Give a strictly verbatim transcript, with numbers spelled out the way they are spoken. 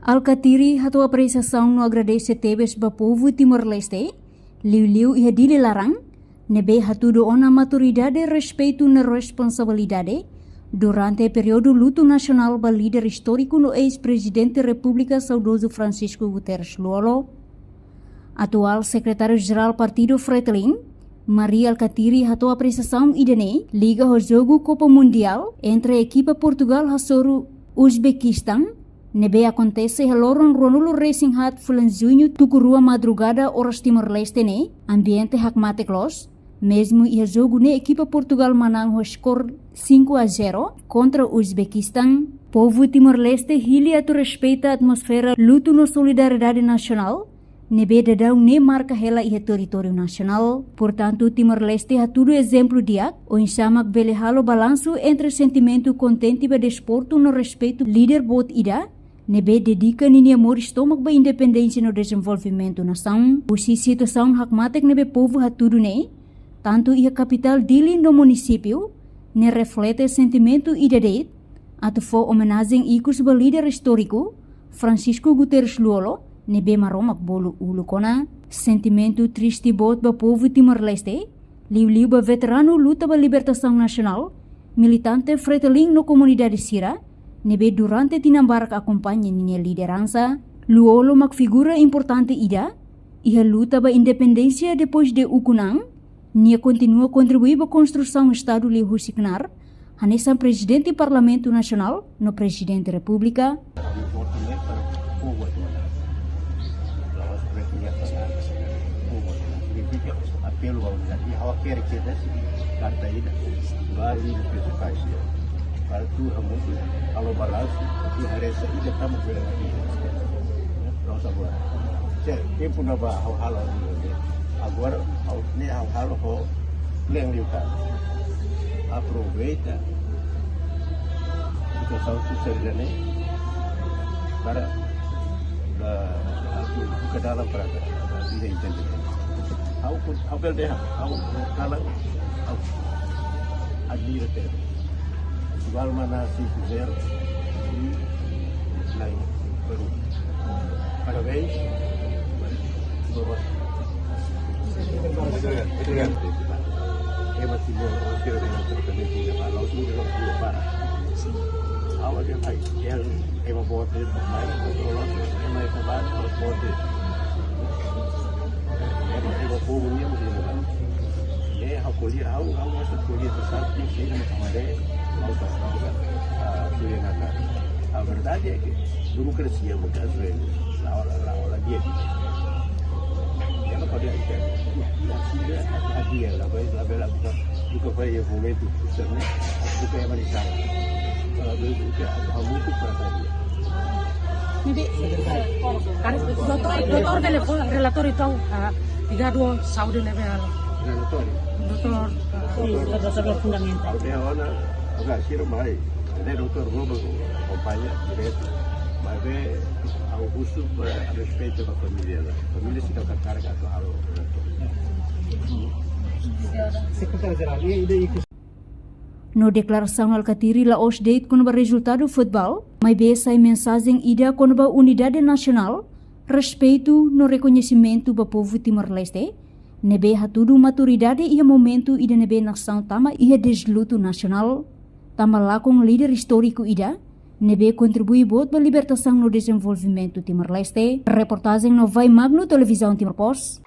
Alkatiri hato'o apresiasaun no agradese tebes ba povu Timor-Leste, liuliu iha Dili laran, ne'ebé hatudu ona maturidade, respeitu no responsabilidade durante períodu lutu nasionál ba líder istóriku no eis-Prezidente Repúblika saudozu Francisco Guterres Lú-Olo. Atuál Sekretáriu-Jerál Partidu Fretilin, Mari Alkatiri, hato'o apresiasaun ida-ne'e liga ho jogu Kopa Mundiál entre ekipa Portugál hasoru Uzbekistan, ne'ebé akontese iha loron ruanulu resin haat fulan Juñu tuku rua madrugada oras Timor-Leste ne'e, ambiente hakmatek loos. Mezmu iha jogu ne'e ekipa Portugál manán ho skor cinco a zero kontra Uzbekistan. Povu Timor-Leste hili atu respeita atmosfera lutu no solidariedade nasionál ne'ebé daudaun ne'e marka hela iha territóriu nasionál. Portantu, Timor-Leste hatudu ezemplu di'ak oinsá mak bele halo balansu entre sentimentu kontente ba desportu no respeitu líder boot ida ne'ebé dedika ninia moris tomak ba independénsia no dezenvolvimentu nasaun. Husi situasaun hakmatek ne'ebé povu hatudu ne'e, tantu iha kapitál Dili no munisípiu, ne'e reflete sentimentu ida de'it atu fó omenajen ikus ba líder istóriku Francisco Guterres Lú-Olo, ne'ebé Maromak bolu uluk ona. Sentimentu triste boot ba povu Timor-Leste, liuliu ba veteranu luta ba libertasaun nasionál, militante Fretilin no komunidade sira ne'ebé durante tinan barak akompaña ninia lideransa. Lú-Olo mak figura importante ida iha luta ba independénsia depois de ukun an. Nia kontinua kontribui ba konstrusaun Estadu liuhusi knaar, hanesan Prezidente Parlamentu Nasionál no Prezidente Repúblika. Apelu ba unidade. Ha'u hakarak ke dasi karta ida ba líder prinsipais, para atu hamutuk halo balansu, i haree saida mak bele hadi'a. Loos agora. Se tempu ne'ebá ha'u halo agora, ha'u ne'e ha'u halo ho plean liután. Aproveita situasaun susar ida-ne'e para, ah, atu buka dalan para vida independente. Ha'u, ha'u bele dehan, ha'u kalan, ha'u admira tebes. Igual mana cinco zero, i lain baru. Parabéns. Obrigadu. Obrigadu. Ema Timor, obrigadu pela tratamentu ida ba la'ós ida ba para. Ha'u dehan, ema boot, ema mai, ema ida ba, boot. Ema, ema povu nian, ema. Ne'e ha'u ko'alia, ha'u, ha'u gosta ko'alia, sabe, ne'e sei ema kamaré, ha'u ta, ha'u ta, ah, ko'alia natar. A verdade é que burokrasia, muitas vezes, la ola, la ola di'ak. Ema pode até, la sida, la di'ak, labele, labele, labele, buka, buka fali movimentu, sabe, ne'e? Buka ema di sana. Kalau begitu, hamutuk para tadi. Jadi, kan, doutór, doutór telefone, relatóriu, entaun, ah, ligadu saúde ne'ebé halo. Relatóriu. Doutór, ah, doutór fundamental. Ha'u dehan ona, agora sira mai. Ne'e doutór Rubens akompaña diretu. Maibé ha'u husu ba respeita ba família la. Família seidauk karga atu halo relatóriu. Sekretáriu-Jerál, i, i, i No deklarasaun Alkatiri la'ós de'it kona-ba rezultadu futeból, maibé sai mensajen ida kona-ba unidade nasionál, respeitu no rekoñesimentu ba povu Timor-Leste, ne'ebé hatudu maturidade iha momentu ida ne'ebé nasaun tama iha deslutu nasionál. Tanba lakon líder istóriku ida ne'ebé kontribui boot ba libertasaun no dezenvolvimentu Timor-Leste. Reportajen Novai Magno, Televizaun Timor Post.